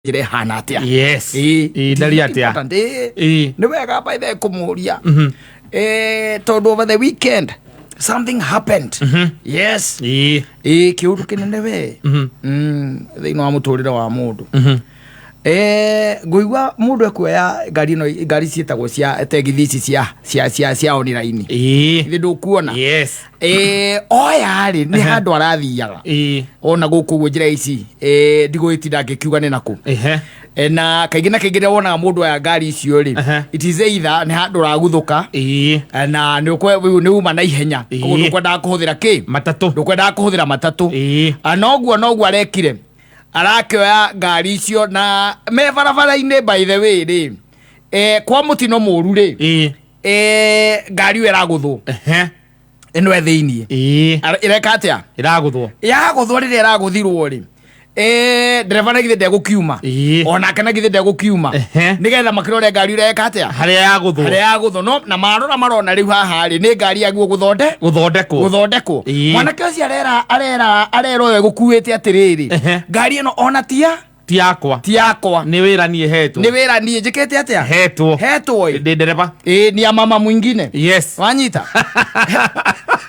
Njĩra ĩhana atĩa? Yes. Ĩĩ. Ĩĩ, ndari atĩa? Important, ĩĩ. Ĩĩ. Nĩ wega by the way kũmũria. Tondũ over the weekend something happened. Yes. Ĩĩ. Ĩĩ, kĩũndũ kĩnene we. Thĩinĩ wa mũtũrĩre wa mũndũ. Ngũigua mũndũ ekuoya ngari ĩno, ngari ciĩtagwo cia tegithi ici cia online. Ĩĩ. Githĩ ndũkuona? Yes. Oya rĩ, nĩ handũ arathiaga. Ĩĩ. Ona gũkũ ũguo njĩra ici, ndigũgĩtinda ngĩkiuga nĩ nakũ. Na kaingĩ na kaingĩ rĩrĩa wonaga mũndũ oya ngari icio rĩ, it is either nĩ handũ ũraguthũka, na nĩ uma na ihenya. Koguo ndũkwendaga kũhũthĩra kĩ? Matatũ. Ndũkwendaga kũhũthĩra matatũ. Noguo arekire, arakĩoya ngari icio na me barabara-inĩ, by the way rĩ, kwa mũtino mũru rĩ, ngari ĩyo ĩragũthwo. Ĩno ĩ thĩiniĩ. Ĩreka atĩa? Ĩragũthwo. Yagũthwo, rĩrĩa ĩragũthirwo rĩ, ndereba na githĩ ndegũkiuma? Onake na githĩ ndegũkiuma? Nĩgetha makĩrore ngari ĩreka atĩa. Harĩa yagũthwo. Harĩa yagũthwo. No na marora marona rĩu haha rĩ, nĩ ngari yaguo gũthonde Gũthondekwo. Gũthondekwo. Mwanake ũcio arera ũyũ ĩgũkuĩte atĩrĩrĩ, ngari ĩno ona tia Ti yakwa. Ti yakwa. Nĩ wĩra niĩ hetwo. Nĩ wĩra niĩ njĩkĩte atĩa? Hetwo. Hetwo ĩ. Ndĩ ndereba. Ĩ, ni ya mama mwingine. Yes. Wanyita,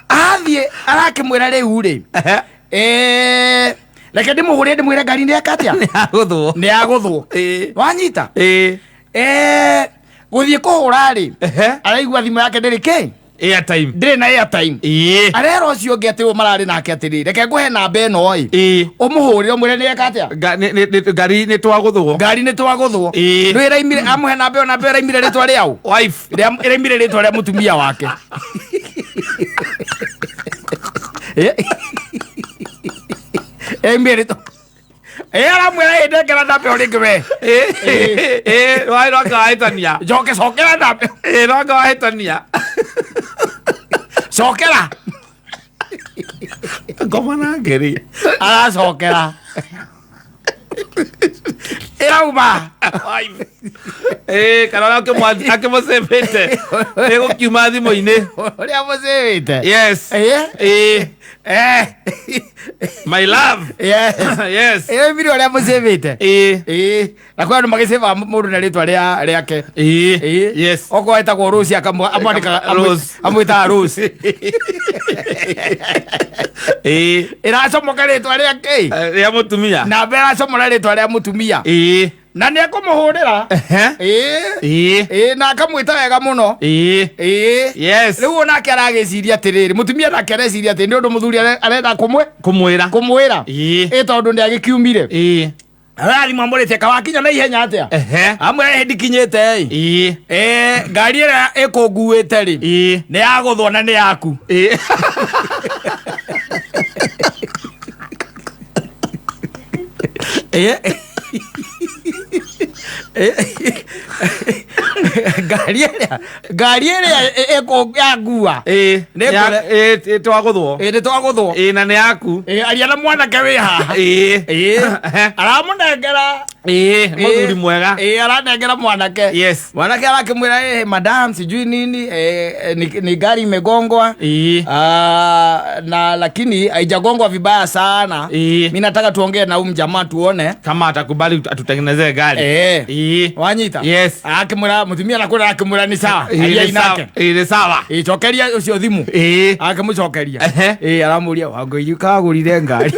athiĩ arakĩmwĩra rĩu rĩ, reke ndĩmũhũrĩre ndĩmwĩre ngari nĩ eka atĩa. Yagũthwo. Nĩ yagũthwo. Wanyita? Ĩĩ. Gũthiĩ kũhũra rĩ, araigua thimũ yake ndĩrĩ kĩ? Airtime. Ndĩrĩ na airtime. Arera ũcio ũngĩ atĩ ũyũ mararĩ nake atĩrĩ, reke ngũhe namba ĩno ĩ, ũmũhũrĩre ũmwĩre nĩ eka atĩa. Ngari nĩ twagũthwo. Ngari nĩ twagũthwo. Nĩ ĩraimire, amũhe namba ĩyo, namba ĩyo ĩraimire rĩtwa rĩaũ? Wife. Ĩraimire rĩtwa rĩa mũtumia wake. Ĩraimire rĩtwa. Aramwĩra, ĩ, ndengera namba ĩyo rĩngĩ we. Ĩĩ, rwai rwake wahĩtania. Njoke cokera namba ĩyo. Ĩĩ, rwake wahĩtania. Cokera. Ngoma nake rĩ. Aracokera ĩrauma. Wife. Ĩĩ, kana ũrĩa akĩmũcĩbĩte ĩgũkiuma thimũ-inĩ. Ũrĩa mũcĩwĩte. Yes. Ĩĩ. My love. Yes. Yes. Ĩraumire ũrĩa mũcĩwĩte. Ĩĩ. Ĩĩ, na kwĩ andũ magĩcĩbaga mũndũ na rĩtwa rĩake. Ĩĩ. Ĩĩ. Yes. Okorwo etagwo Rose, amwandĩkaga Rose. Amwĩtaga Rose. Ĩĩ. Ĩracomoka rĩtwa rĩake. Rĩa mũtumia. Namba ĩracomora rĩtwa rĩa mũtumia. Na nĩ ekũmũhũrĩra. Ĩĩ. Ĩĩ, na akamwĩta wega mũno. Ĩĩ. Yes. Rĩu onake aragĩciria atĩrĩrĩ, mũtumia nake areciria atĩ nĩ ũndũ mũthuri arenda kũmwe Kũmwĩra. Kũmwĩra. Ĩĩ. Ĩ, tondũ nĩ agĩkiumire. Arathimũ amũrĩte kawakinya na ihenya atĩa? Amwe ĩ, ndikinyĩte ĩ. Ĩ, ngari ĩrĩa ĩkũnguĩte rĩ, nĩ yagũthwo na nĩ yaku. Ĩ. Ĩ. Ngari ĩrĩa yangua. Nĩ Ĩĩ, twagũthwo. Ĩ, nĩ twagũthwo. Ĩĩ, na nĩ yaku. Ĩ, aria na mwanake wĩ haha. Ĩĩ. Ĩ, aramũnengera. Ĩĩ, mũthuri mwega. Ĩ, aranengera mwanake. Mwanake arakĩmwĩra, madam, sijui nini, ni gari imegongwa. Ah, na lakini haijagongwa vibaya sana. Mi nataka tuongee na huyu mjamaa tuone kama atakubali atutengenezee gari. Wanyita? Yes. Akĩmwĩra mũtumia nakwĩra, akĩmwĩra nĩ sawa. Ĩĩ, Aria nĩ sawa. inake. Ĩĩ, nĩ sawa. Ĩ, cokeria ũcio thimũ. Akĩmũcokeria. Ĩ, aramũria wangũiri kagũrire ngari,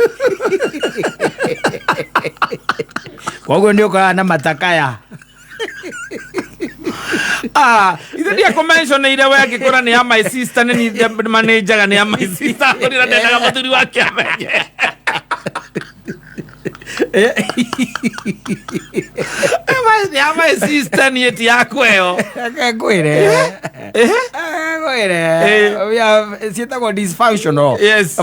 koguo nĩ ũkoraga na matakaya. Ah, ithe ndiakũmentioneire we angĩkora nĩ ya my sister, nĩ niĩ manĩnjaga nĩ ya my sister, ngũrĩra ndendaga mũthuri wake amenye. Nĩ ya my sister, niĩ ti yakwa ĩyo. Reke ngwĩre. Ngwĩre. We have ciĩtagwo dysfunctional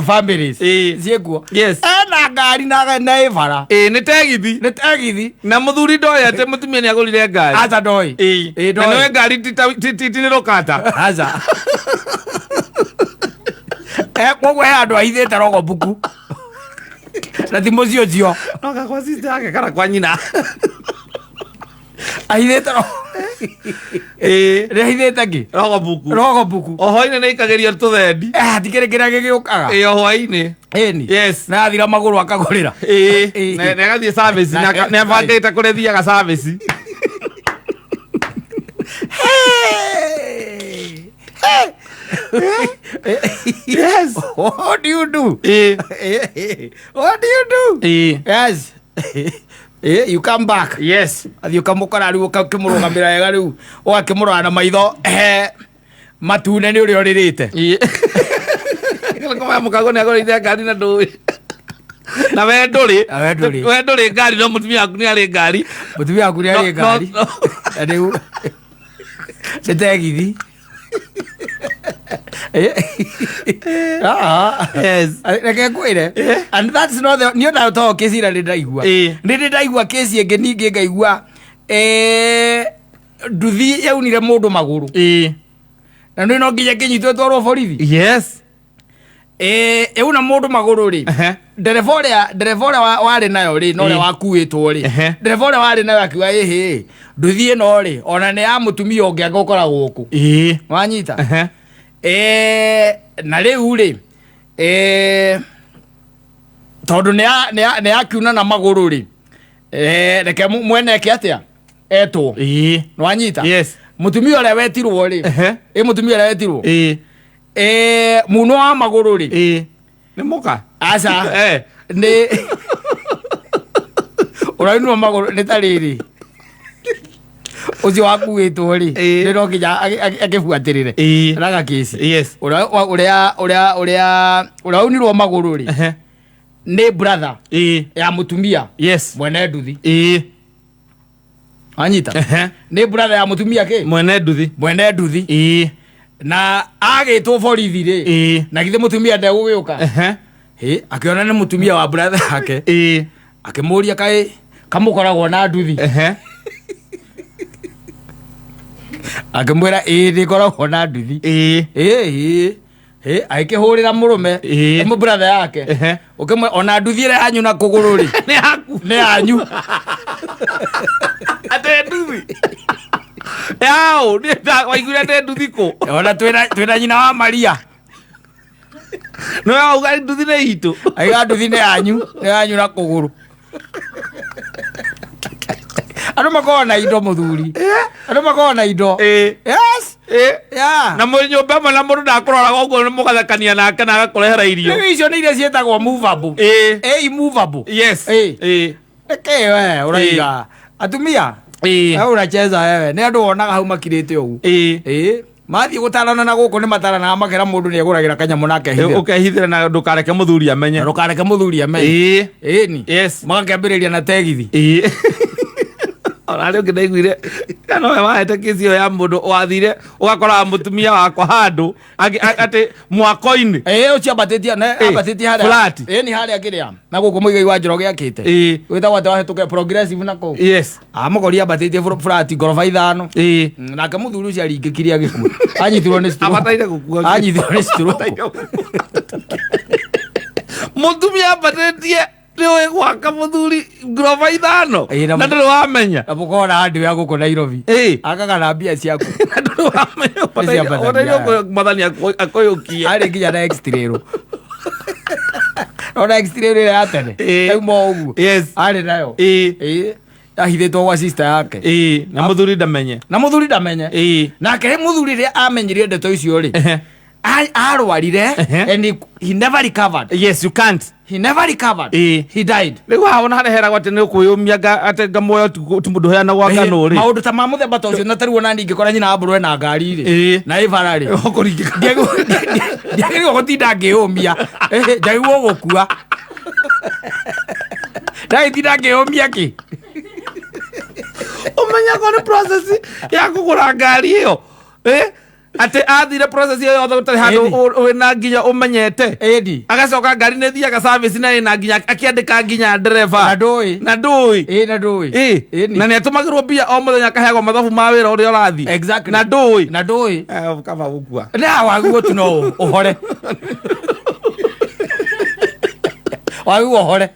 families. Ciĩkuo. Ena ngari na ĩ bara. Ĩĩ, nĩ tegithi. Nĩ tegithi. Na mũthuri ndoĩ atĩ mũtumia nĩ agũrire ngari. Aca, ndoĩ. Ĩĩ. Ĩĩ, Na ndoĩ. nĩwe ngari ti nĩ rũkata. Aca. Koguo he andũ ahithĩte rogobuku na ti mũciĩ ũcio. Noka kwa sister yake kana kwa nyina. Ahithĩte. Ĩĩ. Nĩ ahithĩte kĩ? Rogo buku. Rogo buku. O hwainĩ nĩ aikagĩrio tũthendi. Hatikĩrĩ kĩrĩa gĩgĩũkaga. Ĩĩ, o hwainĩ. Ĩni. Yes. Na athira magũrũ akagũrĩra. Ĩĩ. Ĩĩ. Na agathiĩ service, nĩ abangĩte kũrĩa thiaga service. Hey! Yes. What do you do? Ĩĩ. What do you do? Ĩĩ. Yes. You come back. Yes. Athiĩ ũkamũkora rĩu, ũkakĩmũrũgamĩra wega rĩu, ũgakĩmũrora na maitho matune nĩ ũrĩa ũrĩrĩte. Ĩĩ. Kũmaya mũkago nĩ agũrĩire ngari na ndũĩ. Na we ndũrĩ. Na we ndũrĩ. We ndũrĩ ngari, no mũtumia waku nĩ arĩ ngari. Mũtumia waku nĩ arĩ ngari. Na rĩu nĩ tegithi. Yes. Reke ngwĩre, and that's not the niĩ ona to kesi ĩrĩa nĩ ndaigua. Nĩ ndĩ ndaigua kesi ĩngĩ ningĩ ngaigua nduthi yaunire mũndũ magũrũ. Na nĩ no nginya kĩnyitwo twarwo borithi. Yes. Yauna mũndũ magũrũ rĩ, ndereba ũrĩa warĩ nayo rĩ, na ũrĩa wakuĩtwo rĩ, ndereba ũrĩa warĩ nayo akiuga, ĩhĩ, nduthi ĩno rĩ, ona nĩ ya mũtumia ũngĩ angĩkoragwo gũkũ. Wanyita? Na rĩu rĩ, tondũ nĩ yakiuna na magũrũ rĩ, reke mwene eke atĩa, etwo. Nĩwanyita? Yes. Mũtumia ũrĩa wetirwo rĩ, ĩ mũtumia ũrĩa wetirwo, muno wa magũrũ rĩ, Nĩ mũka? Aca. Nĩ ũrainwo magũrũ nĩ ta rĩrĩ, ũcio wakuĩtwo rĩ, nĩ no nginya akĩbuatĩrĩre raga kĩci. Yes. Ũrĩa ũraunirwo magũrũ rĩ, nĩ brother ya mũtumia Yes. mwene nduthi. Wanyita? Nĩ brother ya mũtumia kĩ? Mwene nduthi. Mwene nduthi. Na agĩtwo borithi rĩ, na githĩ mũtumia ndegũgĩũka? Hĩ, akĩona nĩ mũtumia wa brother yake, akĩmũria, kaĩ kamũkoragwo na nduthi? Akĩmwĩra, ĩĩ, nĩngoragwo na nduthi. Ĩĩ ĩĩ, agĩkĩhũrĩra mũrũme, mũ brother yake, ũkĩmwe ona nduthi ĩrĩa yanyu na kũgũrũ rĩ, Nĩ yaku. Nĩ yanyu. Atĩ nduthi yao nĩ waiguire atĩ nduthi kũ? Ona twĩna nyina wa Maria. Nĩ wauga nduthi nĩ itũ. Aiga nduthi nĩ yanyu, nĩ yanyu na kũgũrũ. Andũ makoragwo na indo, mũthuri, andũ makoragwo na indo. Yes. Yeah. Na mwĩ nyũmba ĩmwe na mũndũ ndakũroraga ũguo, nĩ mũgathekania nake na agakũrehera irio. Rĩu icio nĩ iria ciĩtagwo movable. Immovable. Yes. Ĩkĩ we ũraiga atumia? Wewe unacheza wewe. Nĩ andũ wonaga hau makirĩte ũguo. Ĩĩ, mathiĩ gũtarana na gũkũ nĩ mataranaga, makera mũndũ nĩ egũragĩra kanyamũ nake ehithĩra. Ũkehithĩra na ndũkareke mũthuri amenye. Na ndũkareke mũthuri amenye. Ĩni. Yes. Magakĩambĩrĩria na tegithi. Ĩĩ, ona rĩ ũngĩ ndaiguire kana we wahete kĩci ĩyo ya mũndũ wathire ũgakoraga mũtumia wakwa handũ atĩ mwako-inĩ. Ĩĩ, ũcio ambatĩtie ne ambatĩtie harĩa Flat. Ĩĩ, nĩ harĩa kĩrĩa na gũkũ Mũigai wa Njoroge akĩte, wĩtagwo atĩ wahĩtũke Progressive na kũu. Amũkori ambatĩtie flat ngoroba 5. Nake mũthuri ũcio aringĩkire agĩkua, anyitirwo nĩ stroke. Abataire gũkua. Anyitirwo nĩ stroke. Mũtumia ambatĩtie nĩ ũĩ gwaka mũthuri ngoroba 5, Ĩĩ, na ndũrĩ wamenya. Na mũkona handũ ya gũkũ Nairobi akaga na mbia ciaku. Na ndũrĩ wamenya. Nĩciambatagia. Ũbataire mwathani akũyũkie. Arĩ nginya na X-Trail, ona X-Trail ĩrĩa ya tene yauma o ũguo, arĩ nayo. Ĩĩ, ahithĩtwo gwa sister yake. Ĩĩ, na mũthuri ndamenye. Na mũthuri ndamenye. Nake rĩ, mũthuri rĩrĩa amenyire ndeto icio rĩ, arwarire and he never recovered. Yes, you can't. He never recovered. He died. Rĩu haha ona hareheragwo atĩ nĩ ũkwĩyũmia atĩ ngamuoyo ti mũndũ ũheanagwo ngano rĩ. Maũndũ ta ma mũthemba ta ũcio, na tarĩu ona niĩ ingĩkora nyina wa mbũrũ ena ngari rĩ, na ĩ bara rĩ, Ũkũringĩka. Ndiagĩrĩirwo gũtinda ngĩyũmia. Njagĩrĩirwo gũkua, ndagĩtinda ngĩyũmia kĩ? Ũmenyagwo nĩ process ya kũgũra ngari ĩyo. Atĩ athire process ĩyo yothe gũtarĩ handũ wĩna nginya ũmenyete. Ĩni. Agacoka ngari nĩ thiaga service na ĩna nginya akĩandĩka nginya ndereba. Na ndũĩ. Na ndũĩ. Ĩ, na ndũĩ. Ĩni. Na nĩ atũmagĩrwo mbia o mũthenya, akaheagwo mathabu ma wĩra ũrĩa ũrathiĩ. Na ndũĩ. Na ndũĩ. Kaba gũkua. Na wagiguo tu no ũhore, wagiguo ũhore.